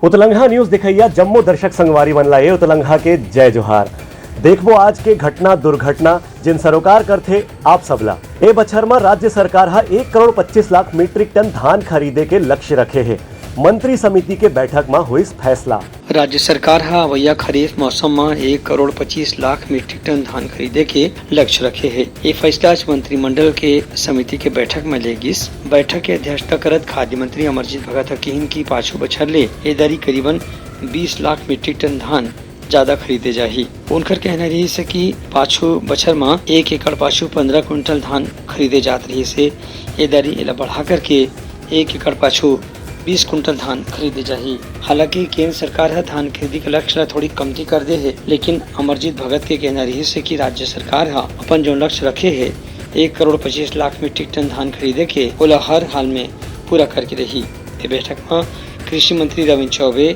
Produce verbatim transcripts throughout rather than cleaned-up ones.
उतलंघा news देखइया जम्मो दर्शक संगवारी मन ला ए उतलंघा के जय जोहार। देखबो आज के घटना दुर्घटना, जेन सरोकार करथे आप सबला। ए बछर म राज्य सरकार ह एक करोड़ पच्चीस लाख मीट्रिक टन धान खरीदे के लक्ष्य रखे हे। मंत्री समिति के बैठक म होइस फैसला। राज्य सरकार ह अवइया खरीफ मौसम म एक करोड़ पच्चीस लाख मीट्रिक टन धान खरीदे के लक्ष्य रखे हे। ए फैसला आज मंत्रिमंडल के समिति के बैठक म ले गिस। बैठक के अध्यक्षता करत खाद्य मंत्री अमरजीत भगत ह किहिन कि पाछू बछर ले ए दरी करीबन बीस लाख मीट्रिक टन धान जादा खरीदे जाही। उनकर कहना रिहिस हे कि पाछू बछर म एक एकड़ पाछू पंद्रह कुंटल धान खरीदे जात रिहिस हे। ए दरी एला बढ़ा करके एक एकड़ पाछू बीस कुंटल धान खरीदे जाही। हालांकि केंद्र सरकार ह धान खरीदी के लक्ष्य ला थोड़ी कमती कर दे हे, लेकिन अमरजीत भगत के कहना रिहिस हे कि राज्य सरकार ह अपन जोन लक्ष्य रखे हे एक करोड़ पच्चीस लाख मीट्रिक टन धान खरीदे के, ओला हर हाल में पूरा करके रही। ए बैठक म कृषि मंत्री रविंद्र चौबे,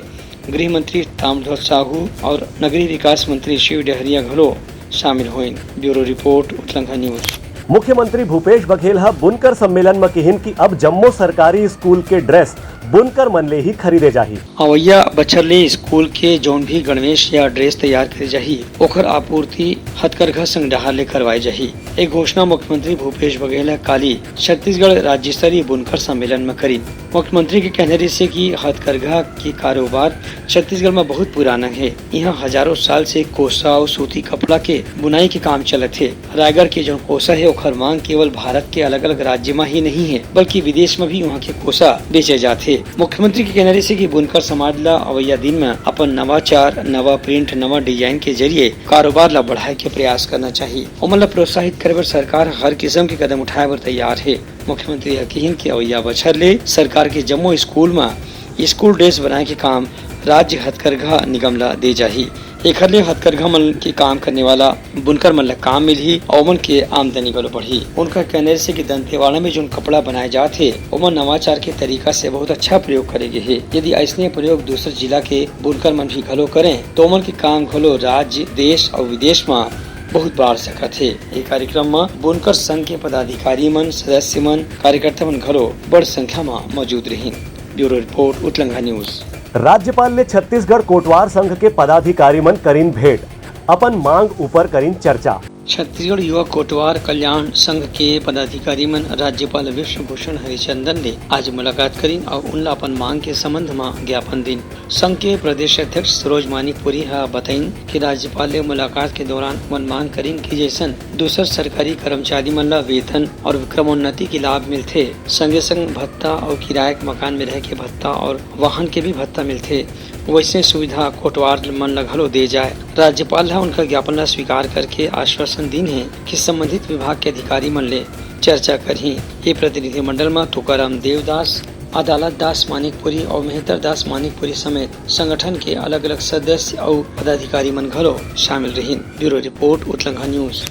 गृह मंत्री ताम्रध्वज साहू और नगरीय विकास मंत्री शिव डहरिया घलो शामिल होइन। ब्यूरो रिपोर्ट, उतलंघा न्यूज। मुख्यमंत्री भूपेश बघेल ह बुनकर सम्मेलन म किहिन कि अब जम्मो सरकारी स्कूल के ड्रेस बुनकर मन ले ही खरीदे जाही। अवइया बछर ले स्कूल के जौन भी गणवेश या ड्रेस तैयार करे जाही, ओखर आपूर्ति हथकरघा संघ डहार ले करवाए जाही। ए घोषणा मुख्यमंत्री भूपेश बघेल ह काली छत्तीसगढ़ राज्य स्तरीय बुनकर सम्मेलन म करिन। मुख्यमंत्री के कहना रिहिस हे कि हथकरघा के कारोबार छत्तीसगढ़ म बहुत पुराना हे। इहाँ हजारों साल से कोसा अउ सूती कपड़ा के बुनाई के काम चलत हे। रायगढ़ के जौन कोसा हे, ओखर मांग केवल भारत के अलग-अलग राज्य म ही नहीं हे, बल्कि विदेश म भी उहाँ के कोसा बेचे जाथे। मुख्यमंत्री के कहना रिहिस हे कि बुनकर समाज ला अवइया दिन म अपन नवाचार, नवा प्रिंट, नवा डिजाइन के जरिए कारोबार ला बढ़ाए के प्रयास करना चाही। ओमन ला प्रोत्साहित करे बर सरकार हर किसम के कदम उठाए बर तैयार हे। मुख्यमंत्री ह किहिन कि अवइया बछर ले सरकार के जम्मो स्कूल म स्कूल ड्रेस बनाए के काम राज्य हथकरघा निगम ला दे जाही। एखर ले हथकरघा मन के काम करने वाला बुनकर मन ला काम मिलही अउ ओमन के आमदनी घलो बढ़ही। उनकर कहना रिहिस हे कि दंतेवाड़ा में जोन कपड़ा बनाए जात हे, ओमन नवाचार के तरीका से बहुत अच्छा प्रयोग करे गे हे। यदि अइसने प्रयोग दूसर जिला के बुनकर मन भी घलो करें, तो ओमन के काम घलो राज्य, देश अउ विदेश म बहुत बाढ़ सकत हे। ए कार्यक्रम म बुनकर संघ के पदाधिकारी मन, सदस्य मन, कार्यकर्ता मन घलो बड़ संख्या म मौजूद रहिन। ब्यूरो रिपोर्ट, उतलंघा न्यूज। राज्यपाल ले छत्तीसगढ़ कोटवार संघ के पदाधिकारी मन करिन भेंट, अपन मांग ऊपर करिन चर्चा। छत्तीसगढ़ युवा कोटवार कल्याण संघ के पदाधिकारी मन राज्यपाल विश्वभूषण हरिचंदन ले आज मुलाकात करिन अउ उनला अपन मांग के संबंध म ज्ञापन दिन। संघ के प्रदेश अध्यक्ष सरोज मानिकपुरी ह बताइन कि राज्यपाल ले मुलाकात के दौरान उमन मांग करिन कि जइसन दूसर सरकारी कर्मचारी मन ला वेतन और क्रमोन्नति के लाभ मिलथे, संगे संग भत्ता और किराया के मकान में रहे के भत्ता और वाहन के भी भत्ता मिलथे, वइसने सुविधा कोटवार मन ला घलो दे जाए। राज्यपाल ह उनकर ज्ञापन ला स्वीकार करके आश्वासन दीन हे कि संबंधित विभाग के अधिकारी मन ले चर्चा करही। ये प्रतिनिधिमंडल म तुकाराम देवदास, अदालत दास मानिकपुरी और मेहतर दास मानिकपुरी समेत संगठन के अलग-अलग सदस्य अउ पदाधिकारी मन घलो शामिल रहिन। ब्यूरो रिपोर्ट, उतलंघा न्यूज।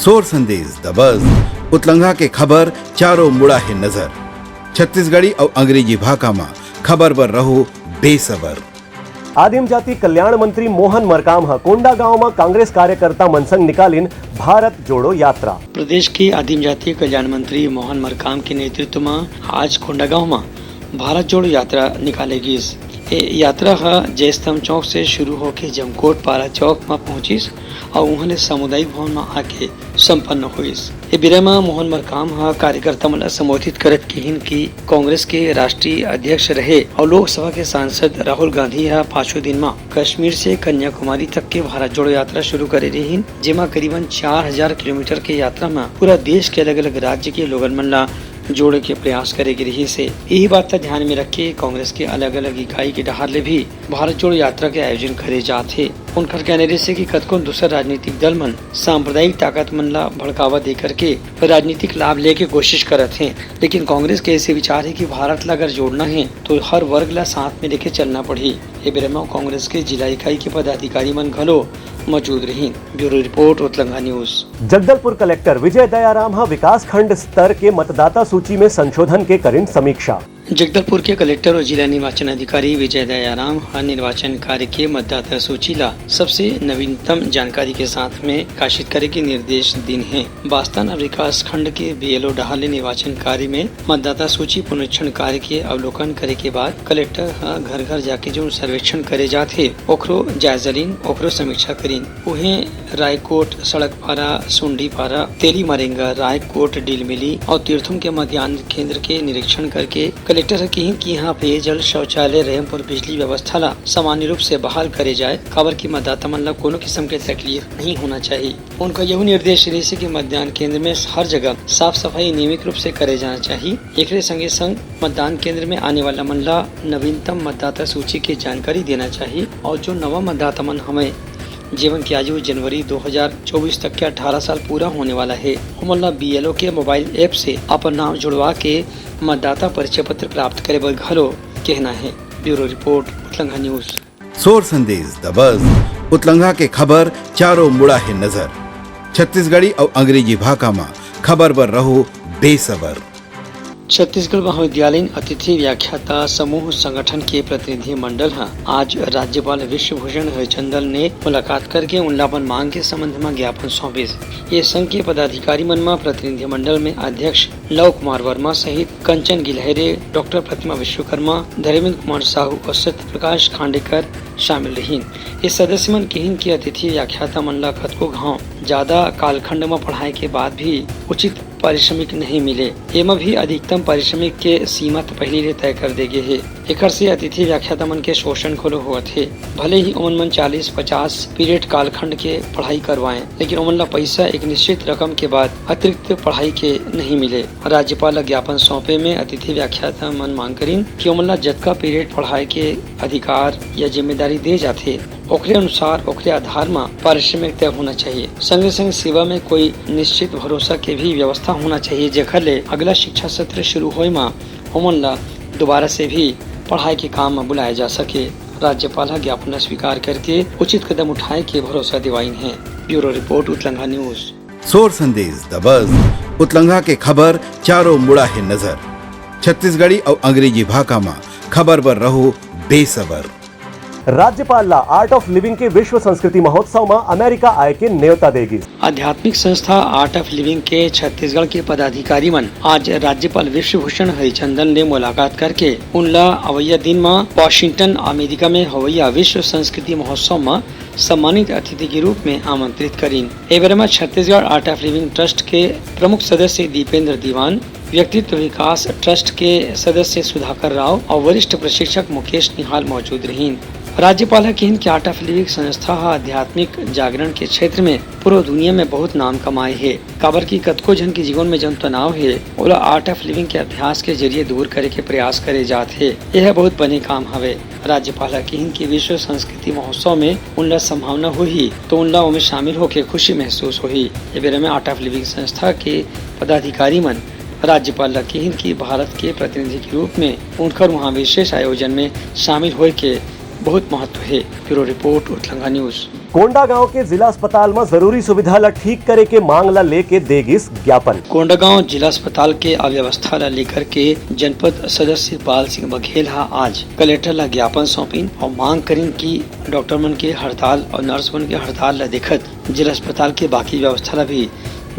सोर संदेश दबस, उतलंघा के खबर चारों मुड़ा हे नजर। छत्तीसगढ़ी अउ अंग्रेजी भाखा म खबर बर रहो बेसबर। आदिम जाति कल्याण मंत्री मोहन मरकाम ह कोंडागांव म कांग्रेस कार्यकर्ता मन संग निकालिन भारत जोड़ो यात्रा। प्रदेश के आदिम जाति कल्याण मंत्री मोहन मरकाम के नेतृत्व म आज कोंडागांव म भारत जोड़ो यात्रा निकाले गिस। ए यात्रा ह जयस्तंभ चौक से शुरू होके जमकोट पारा चौक म पहुंचिस अउ उहां ले सामुदायिक भवन म आके संपन्न होइस। ए बेरा म मोहन मरकाम ह कार्यकर्ता मन ल संबोधित करत किहिन कि कांग्रेस के राष्ट्रीय अध्यक्ष रहे अउ लोकसभा के सांसद राहुल गांधी ह पांचों दिन म कश्मीर से कन्याकुमारी तक के भारत जोड़ो यात्रा शुरू करे रिहिन, जेमा करीबन चार हजार किलोमीटर के यात्रा म पूरा देश के अलग-अलग राज्य के लोगन मन ल जोड़े के प्रयास करे गे रिहिस हे। इही बात ल ध्यान में रख के कांग्रेस के अलग-अलग इकाई के डहार ले भी भारत जोड़ो यात्रा के आयोजन करे जात हे। उनकर कहना रिहिस हे कि कतको दूसर राजनीतिक दल मन सांप्रदायिक ताकत मन ला भड़कावा दे करके राजनीतिक लाभ लेके कोशिश करत हे, लेकिन कांग्रेस के ऐसे विचार हे कि भारत ला अगर जोड़ना हे, तो हर वर्ग ला साथ में लेके चलना पड़ही। ए बेरा म कांग्रेस के जिला इकाई के पदाधिकारी मन घलो मौजूद रहिन। ब्यूरो रिपोर्ट, उतलंघा न्यूज। जगदलपुर कलेक्टर विजय दयाराम ह विकासखंड स्तर के मतदाता सूची में संशोधन के करिन समीक्षा। जगदलपुर के कलेक्टर और जिला निर्वाचन अधिकारी विजय दयाराम ह निर्वाचन कार्य के मतदाता सूची ला सबसे नवीनतम जानकारी के साथ में प्रकाशित करे के निर्देश दिन हे। बास्तान विकास खंड के बीएलओ डहार ले निर्वाचन कार्य में मतदाता सूची पुनरीक्षण कार्य के अवलोकन करे के बाद कलेक्टर ह घर-घर जाके जो सर्वेक्षण करे जात हे, ओखरो जायजा लीन, ओखरो समीक्षा करीन। उहें रायकोट, सड़कपारा, सुंडीपारा, तेली मरेंगा, रायकोट, डीलमिली और तीर्थम के मतदान केंद्र के निरीक्षण करके कलेक्टर ह किहिन कि यहाँ पेयजल, शौचालय, रैंप और बिजली व्यवस्था ला सामान्य रूप से बहाल करे जाए, काबर कि मतदाता मन ला कोनो किस्म के तकलीफ नहीं होना चाहिए। उनका यहू निर्देश रहिस हे कि मतदान केंद्र में हर जगह साफ सफाई नियमित रूप से करे जाना चाहिए। एकरे संगे संग मतदान केंद्र में आने वाला मन ला नवीनतम मतदाता सूची के जानकारी देना चाहिए और जो नवा मतदाता मन हवय, जेमन के आयु जनवरी दो हज़ार चौबीस तक के अठारह साल पूरा होने वाला हे, ओमन ला बीएलओ के मोबाइल ऐप से अपन नाम जुड़वा के मतदाता परिचय पत्र प्राप्त करे बर घलो कहना हे। ब्यूरो रिपोर्ट, उतलंघा न्यूज। सोर संदेश दबस, उतलंघा के खबर चारों मुड़ा हे नजर। छत्तीसगढ़ी अउ अंग्रेजी भाखा म खबर बर रहो बेसबर। छत्तीसगढ़ महाविद्यालयीन अतिथि व्याख्याता समूह संगठन के प्रतिनिधि मंडल ह आज राज्यपाल विश्वभूषण हरिचंदन ने मुलाकात करके उनला अपन मांग के संबंध म ज्ञापन सौंपिस। ये संघ के पदाधिकारी मन म प्रतिनिधि मंडल में अध्यक्ष लव कुमार वर्मा सहित कंचन गिलहरे, डॉक्टर प्रतिमा विश्वकर्मा, धर्मेंद्र कुमार साहू और सत्यप्रकाश खांडेकर शामिल रहिन। ये सदस्य मन किहिन कि अतिथि व्याख्याता मन ला कतको घाव ज्यादा कालखंड म पढ़ाए के बाद भी उचित पारिश्रमिक नहीं मिले। एमा भी अधिकतम पारिश्रमिक के सीमा त पहिली ले तय कर दे गे हे। एकर से अतिथि व्याख्याता मन के शोषण घलो होवत हे। भले ही ओमन मन चालीस पचास पीरियड कालखंड के पढ़ाई करवाएं, लेकिन ओमन ला पइसा एक निश्चित रकम के बाद अतिरिक्त पढ़ाई के नहीं मिले। राज्यपाल ला ज्ञापन सौंपे में अतिथि व्याख्याता मन मांग करिन कि ओमन ला जतका पीरियड पढ़ाए के अधिकार या जिम्मेदारी दे जाथे, ओकरे अनुसार, ओकरे आधार म पारिश्रमिक तय होना चाहिए। संगे संग सेवा में कोई निश्चित भरोसा के भी व्यवस्था होना चाहिए, जेकर ले अगला शिक्षा सत्र शुरू होए म ओमन ला दोबारा से भी पढ़ाई के काम म बुलाए जा सके। राज्यपाल ह ज्ञापन स्वीकार करके उचित कदम उठाए के भरोसा दिवाइन हे। ब्यूरो रिपोर्ट, उतलंघा न्यूज। सोर संदेश दबस, उतलंघा के खबर चारों मुड़ा हे नजर। छत्तीसगढ़ी अउ अंग्रेजी भाखा म खबर बर रहो बेसबर। राज्यपाल ला आर्ट ऑफ लिविंग के विश्व संस्कृति महोत्सव म अमेरिका आए के न्योता दे गिस। आध्यात्मिक संस्था आर्ट ऑफ लिविंग के छत्तीसगढ़ के पदाधिकारी मन आज राज्यपाल विश्वभूषण हरिचंदन ले मुलाकात करके उनला अवइया दिन म वाशिंगटन, अमेरिका में होवइया विश्व संस्कृति महोत्सव म सम्मानित अतिथि के रूप में आमंत्रित करिन। ए बेरा म Chhattisgarh art of living trust के प्रमुख सदस्य दीपेंद्र दीवान, व्यक्तित्व विकास ट्रस्ट के सदस्य सुधाकर राव और वरिष्ठ प्रशिक्षक मुकेश निहाल मौजूद रहिन। राज्यपाल ह किहिन कि आर्ट ऑफ लिविंग संस्था ह आध्यात्मिक जागरण के क्षेत्र में पूरा दुनिया में बहुत नाम कमाए हे, काबर कि कतको झन के जीवन में जन तनाव हे, ओला आर्ट ऑफ लिविंग के अभ्यास के जरिए दूर करे के प्रयास करे जात हे। यह बहुत बने काम हवे। राज्यपाल ह किहिन कि विश्व संस्कृति महोत्सव में उनला संभावना होही, तो उनला ओमे शामिल होके खुशी महसूस होही। ए बेरा में आर्ट ऑफ लिविंग संस्था के पदाधिकारी मन राज्यपाल ला किहिन कि भारत के प्रतिनिधि के रूप में उनकर उहाँ विशेष आयोजन में शामिल होए के बहुत महत्व हे। ब्यूरो रिपोर्ट, उतलंगा न्यूज। कोंडागांव के जिला अस्पताल म जरूरी सुविधा ला ठीक करे के मांग ला लेके दे गिस ज्ञापन। कोंडागांव जिला अस्पताल के अव्यवस्था ला लेकर के जनपद सदस्य बाल सिंह बघेल हा आज कलेक्टर ला ज्ञापन सौंपिन और मांग करिन कि डॉक्टर मन के हड़ताल और नर्स मन के हड़ताल ला देखत जिला अस्पताल के बाकी व्यवस्था ला भी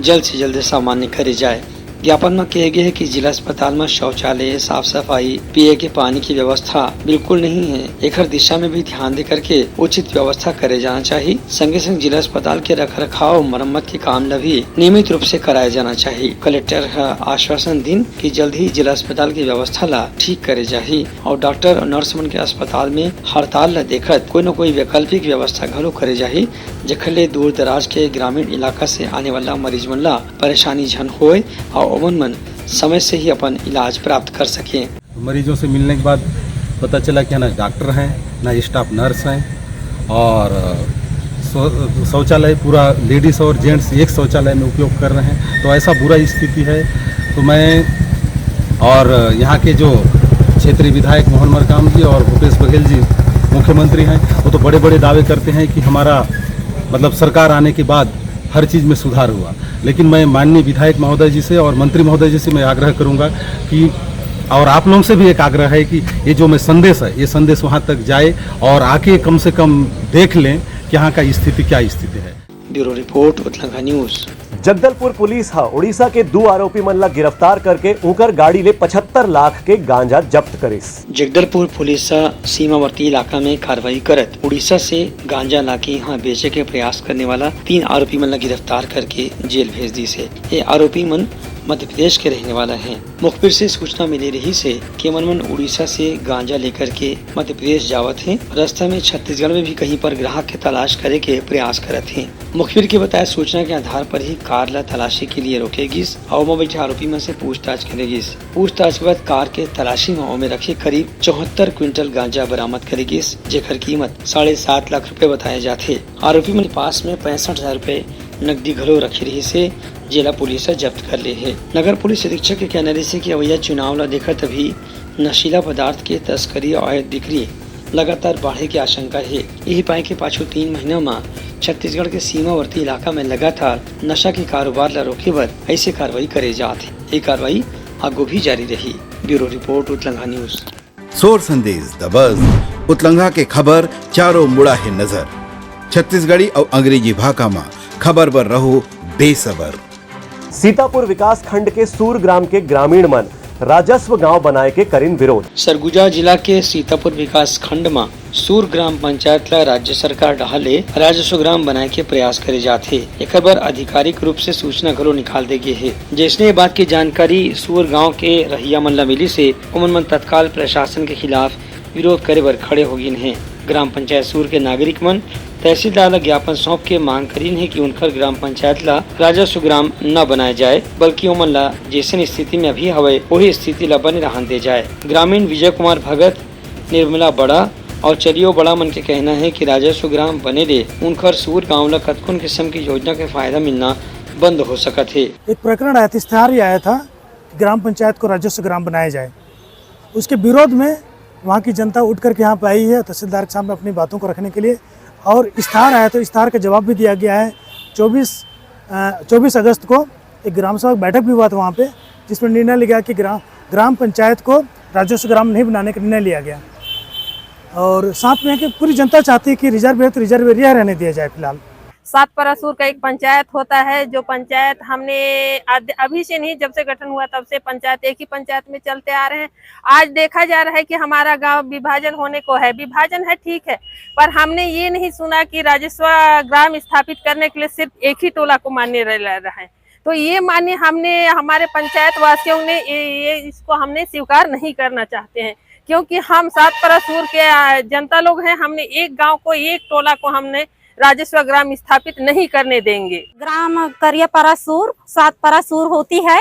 जल्द से जल्द सामान्य करे जाए। ज्ञापन म कहे गे हे कि जिला अस्पताल म शौचालय, साफ सफाई, पीए के पानी की व्यवस्था बिल्कुल नहीं है। एखर दिशा में भी ध्यान दे करके उचित व्यवस्था करे जाना चाहिए। संगे संग जिला अस्पताल के रख रखाव, मरम्मत के काम ल भी नियमित रूप से कराए जाना चाहिए। कलेक्टर ह आश्वासन दिन कि जल्द ही जिला अस्पताल की व्यवस्था ला ठीक करे जाही और डॉक्टर और नर्स मन के अस्पताल में हड़ताल ला देखत कोई न कोई वैकल्पिक व्यवस्था घलो करे जाही, जेखर ले दूर दराज के ग्रामीण इलाका से आने वाला मरीज मन ला परेशानी झन होए और ओमन मन समय से ही अपन इलाज प्राप्त कर सकें। मरीजों से मिलने के बाद पता चला कि ना डॉक्टर हैं, ना स्टाफ नर्स हैं और शौ-, शौचालय पूरा लेडीज और जेंट्स एक शौचालय में उपयोग कर रहे हैं। तो ऐसा बुरा स्थिति है। तो मैं और यहाँ के जो क्षेत्रीय विधायक मोहन मरकाम जी और भूपेश बघेल जी मुख्यमंत्री हैं, वो तो बड़े बड़े दावे करते हैं कि हमारा, मतलब, सरकार आने के बाद हर चीज़ में सुधार हुआ। लेकिन मैं माननीय विधायक महोदय जी से और मंत्री महोदय जी से मैं आग्रह करूँगा कि और आप लोगों से भी एक आग्रह है कि ये जो मैं संदेश है, ये संदेश वहाँ तक जाए और आके कम से कम देख लें कि यहाँ का स्थिति क्या स्थिति है। ब्यूरो रिपोर्ट, उतलंघा न्यूज। जगदलपुर पुलिस ह उड़ीसा के दू आरोपी मन ला गिरफ्तार करके उंकर गाड़ी ले पचहत्तर लाख के गांजा जब्त करिस। जगदलपुर पुलिस ह सीमावर्ती इलाका में कार्रवाई करत उड़ीसा से गांजा लाके यहाँ बेचे के प्रयास करने वाला तीन आरोपी मन ला गिरफ्तार करके जेल भेज दिस हे। ये आरोपी मन मध्य प्रदेश के रहने वाला हैं। मुखबिर से सूचना मिले रहिस हे कि मन मन उड़ीसा से गांजा लेकर के मध्य प्रदेश जावत हें। रास्ता में छत्तीसगढ़ में भी कहीं पर ग्राहक के तलाश करे के प्रयास करत हें। मुखबिर के बताए सूचना के आधार पर ही कार ला तलाशी के लिए रोके गिस और ओमा बैठे आरोपी मन से पूछताछ करे गिस। पूछताछ के बाद कार के तलाशी में ओमे रखे करीब चौहत्तर क्विंटल गांजा बरामद करे गिस, जेकर कीमत साढ़े सात लाख रुपए बताए जाथे। आरोपी मन के पास में पैंसठ हजार रुपए नकदी घलो रखे रहिस हे, जेला पुलिस ह जब्त कर ले हे। नगर पुलिस अधीक्षक के कहना रहिस हे कि अवइया चुनाव ला देखत अभी नशीला पदार्थ के तस्करी और बिक्री लगातार बाढ़े के आशंका हे। यही पाए के पाछू तीन महीना म छत्तीसगढ़ के सीमावर्ती इलाका में लगातार नशा के कारोबार ला रोके बर ऐसे कार्रवाई करे जात हे। ये कार्रवाई आगू भी जारी रही। ब्यूरो रिपोर्ट, उतलंघा न्यूज। सोर संदेश दबस, उतलंघा के खबर चारों मुड़ा हे नजर। छत्तीसगढ़ी अउ अंग्रेजी भाखा म खबर बर रहो बेसबर। सीतापुर विकास खंड के सूर ग्राम के ग्रामीण मन राजस्व गांव बनाए के करिन विरोध। सरगुजा जिला के सीतापुर विकास खंड म सूर ग्राम पंचायत ला राज्य सरकार डहार ले राजस्व ग्राम बनाए के प्रयास करे जात हे। एकर बर आधिकारिक रूप से सूचना घलो निकाल दे गे हे। जैसने ये बात की जानकारी सूर गांव के रहइया मन ला मिलिस हे, ओमन मन तत्काल प्रशासन के खिलाफ विरोध करे बर खड़े हो गिन हे। ग्राम पंचायत सूर के नागरिक मन तहसीलदार ला ज्ञापन सौंप के मांग करिन हे कि उनकर ग्राम पंचायत ला राजस्व ग्राम न बनाए जाए, बल्कि ओमन ला जैसन स्थिति में अभी हवय, वही स्थिति ला बने रहन दे जाए। ग्रामीण विजय कुमार भगत, निर्मला बड़ा और चलियो बड़ा मन के कहना हे कि राजस्व ग्राम बने ले उनकर सूर गांव ला कतकोन किस्म की योजना के फायदा मिलना बंद हो सकत हे। एक प्रकरण आया था, इश्तेहार ही आया था कि ग्राम पंचायत को राजस्व ग्राम बनाया जाए। उसके विरोध में वहाँ की जनता उठ करके यहाँ पे आई है तहसीलदार के सामने अपनी बातों को रखने के लिए, और इश्तेहार आया तो इश्तेहार का जवाब भी दिया गया है। चौबीस अ, चौबीस अगस्त को एक ग्राम सभा की बैठक भी हुआ था वहाँ पे, जिसमें निर्णय लिया गया कि ग्राम ग्राम पंचायत को राजस्व ग्राम नहीं बनाने का निर्णय लिया गया। और साथ में कि पूरी जनता चाहती है कि रिजर्व है तो रिजर्व एरिया रहने दिया जाए फिलहाल। सात परसूर का एक पंचायत होता है, जो पंचायत हमने अद-, अभी से नहीं, जब से गठन हुआ तब से पंचायत एक ही पंचायत में चलते आ रहे हैं। आज देखा जा रहा है कि हमारा गांव विभाजन होने को है, विभाजन है, ठीक है, पर हमने ये नहीं सुना कि राजस्व ग्राम स्थापित करने के लिए सिर्फ एक ही टोला को मान्य रह रहा है। तो ये मान्य हमने, हमारे पंचायत वासियों ने ये, ये इसको हमने स्वीकार नहीं करना चाहते हैं, क्योंकि हम सात परसूर के, आ, जनता लोग हैं। हमने एक गांव को, एक टोला को हमने राजस्व ग्राम स्थापित नहीं करने देंगे। ग्राम करिया परसूर, सात परसूर होती है।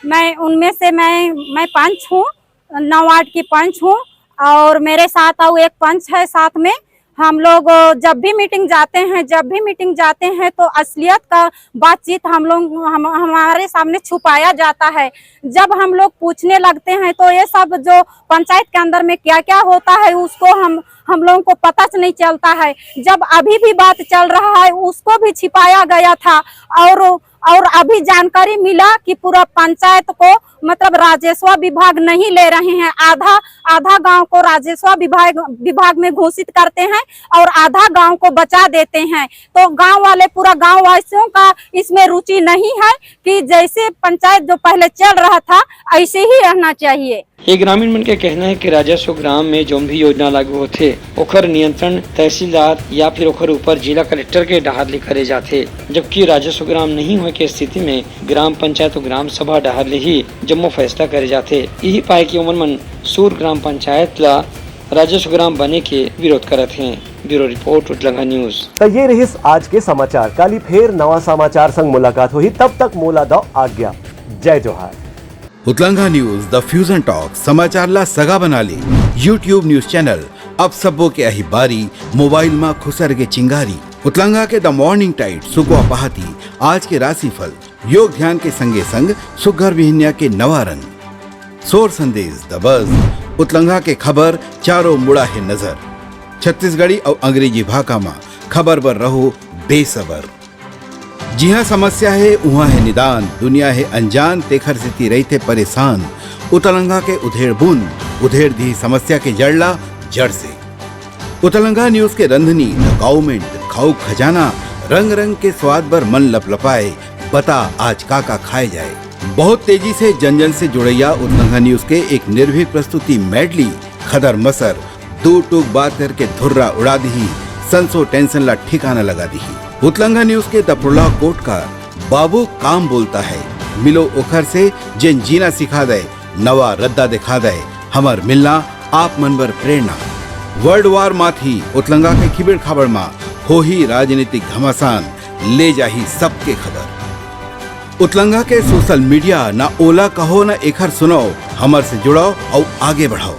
मैं उनमें से, मैं मैं पंच हूँ, नौ वार्ड की पंच हूँ, और मेरे साथ आओ एक पंच है साथ में। हम लोग, अ, जब भी मीटिंग जाते हैं, जब भी मीटिंग जाते हैं तो असलियत का बातचीत हम लोग, हम हमारे सामने छुपाया जाता है। जब हम लोग पूछने लगते हैं तो ये सब जो पंचायत के अंदर में क्या क्या होता है, उसको हम हम लोगों को पता नहीं चलता है। जब अभी भी बात चल रहा है, उसको भी छिपाया गया था। और और अभी जानकारी मिला कि पूरा पंचायत को, मतलब, राजस्व विभाग नहीं ले रहे हैं। आधा आधा गांव को राजस्व विभाग विभाग में घोषित करते हैं और आधा गांव को बचा देते हैं। तो गांव वाले, पूरा गांव वासियों का इसमें रुचि नहीं है कि जैसे पंचायत जो पहले चल रहा था, ऐसे ही रहना चाहिए। ये ग्रामीण मन के कहना है कि राजस्व ग्राम में जोन भी योजना लागू होथे, ओकर नियंत्रण तहसीलदार या फिर ओकर ऊपर जिला कलेक्टर के डहार ले करे जाथे, जबकि राजस्व ग्राम नहीं होए के स्थिति में ग्राम पंचायत अउ ग्राम सभा डहार ले ही जम्मो फैसला करे जाथे। यही पाए कि ओमन मन सूर ग्राम पंचायत ला राजस्व ग्राम बने के विरोध करत हें। ब्यूरो रिपोर्ट, उतलंघा न्यूज। त ये रहिस आज के समाचार। काली फेर नवा समाचार संग मुलाकात होही, तब तक मोला दव आज्ञा। जय जोहार। उतलंघा न्यूज, द फ्यूजन टॉक, समाचार ला सगा बना ले। YouTube न्यूज चैनल, अब सबो के अही बारी, मोबाइल मा खुसर के चिंगारी। उतलंघा के द मॉर्निंग टाइट, सुकवा पहाती, आज के राशिफल, योग ध्यान के संगे संग सुग्घर बिहनिया के नवा रंग। सोर संदेश, द बज, उतलंघा के खबर, चारों मुड़ा हे नजर। छत्तीसगढ़ी अउ अंग्रेजी भाखा मा खबर बर रहो बेसबर। जिहाँ समस्या हे, उहाँ हे निदान, दुनिया हे अनजान, तेखर सेती रहिथे परेशान। उतलंगा के उधेड़ बूंद उधेड़ दिही समस्या के जड़ ला जड़ से। उतलंगा न्यूज के रंधनी, द काउमेंट, खाऊ खजाना, रंग रंग के स्वाद बर मन लपलपाए। बता आज का का खाए जाए। बहुत तेजी से जन जन से जुड़ैया उतलंगा न्यूज के एक निर्भीक प्रस्तुति मेडली, खदर मसर, दू टूक बात करके धुर्रा उड़ा दिही, संसो टेंशन ला ठिकाना लगा दिही। उतलंगा न्यूज के दपड़ोला कोट का बाबू काम बोलता है, मिलो ओखर से जेन जीना सिखा दे, नवा रद्दा दिखा दे, हमर मिलना आप मन बर प्रेरणा। वर्ल्ड वार माथी उतलंगा के खिबेड़ खाबड़ मा होही राजनीतिक घमासान, ले जाही सबके खबर। उतलंगा के सोशल मीडिया ना ओला कहो ना एखर सुनाओ, हमर से जुड़ाओ अउ आगे बढ़ाओ।